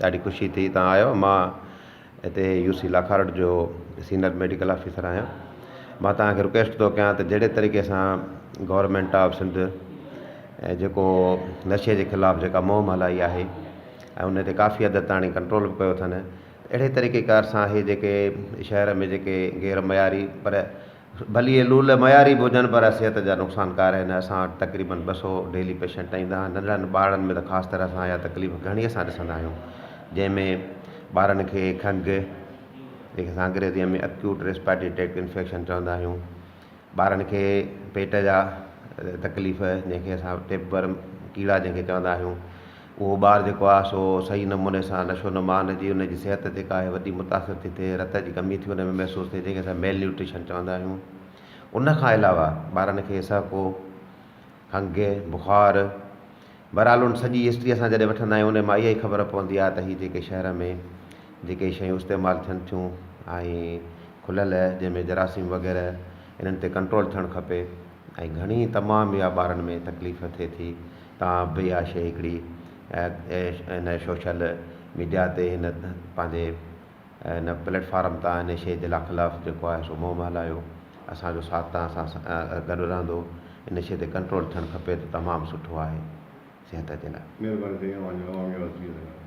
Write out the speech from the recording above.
ڏاڍي خوشي ٿي تان آيو. مان هتي يو سي لاکاروٽ جو سينئر ميڊيڪل آفيسر آهيان. مان توهان کي رڪويسٽ ٿو ڪيان ته جهڙي طريقي سان گورنمينٽ آف سنڌ جيڪو نشي جي خلاف جيڪا مهم هلائي آهي ۽ ان تي ڪافي حد تاڻي ڪنٽرول به ڪيو اٿن اهڙي طريقي ڪار سان هي جيڪي شهر ۾ جيڪي غير معياري پر ڀلي اهي لول معياري به هجن پر صحت جا نقصانڪار آهن. اسان وٽ تقريبن 200 ڊيلي پيشنٽ ايندا آهن. ننڍڙن ٻارڙن ۾ ته خاص طرح سان اها تڪليف گهڻي اسان ڏسندا آهيون جنهن ۾ ٻارن کي کنگهه جنهن کي اسان انگريزيء ۾ اڪيوٽ ريسپائرٽري ٽريڪٽ انفيڪشن چوندا آهيون، ٻارن کي پيٽ جا تڪليف جنهن کي اسان ٽيپ ورم ڪيڙا جنهن کي چوندا آهيون. اهو ٻار جيڪو آهي سو صحيح نموني سان نشو نما نه جي ان جي صحت جيڪا آهي وڏي متاثر ٿي ٿئي، رت جي ڪمي ٿي ان ۾ محسوس ٿئي جنهن کي اسان ميل نيوٽريشن چوندا آهيون. ان کان علاوه ٻارن کي سهڪو، کنگهه، بخار، بهرحال ان سڄي هسٽري اسان جڏهن وٺندا آهيون ان مان اها ئي خبر پوندي آهي ته هي جيڪي شهر ۾ جيڪي شيون استعمال ٿين ٿيون ۽ کليل جنهن ۾ جراثيم وغيره انهن تي ڪنٽرول ٿيڻ کپي ۽ گهڻي تمام اها ٻارن ۾ تڪليف ٿئي ٿي. تان به اها شيء هڪڙي هن سوشل ميڊيا تي هن پنهنجي هن پليٽ فارم تان هن شيء جي لاء خلاف جيڪو آهي سو مهم هلايو. اسان جو ساٿ تان اسان سان گڏ رهندو. ان شيء تي ڪنٽرول ٿيڻ کپي ته تمام سٺو آهي صحت جي لاء. مهرباني سائين اوهان جو عوامي آواز جي لاء.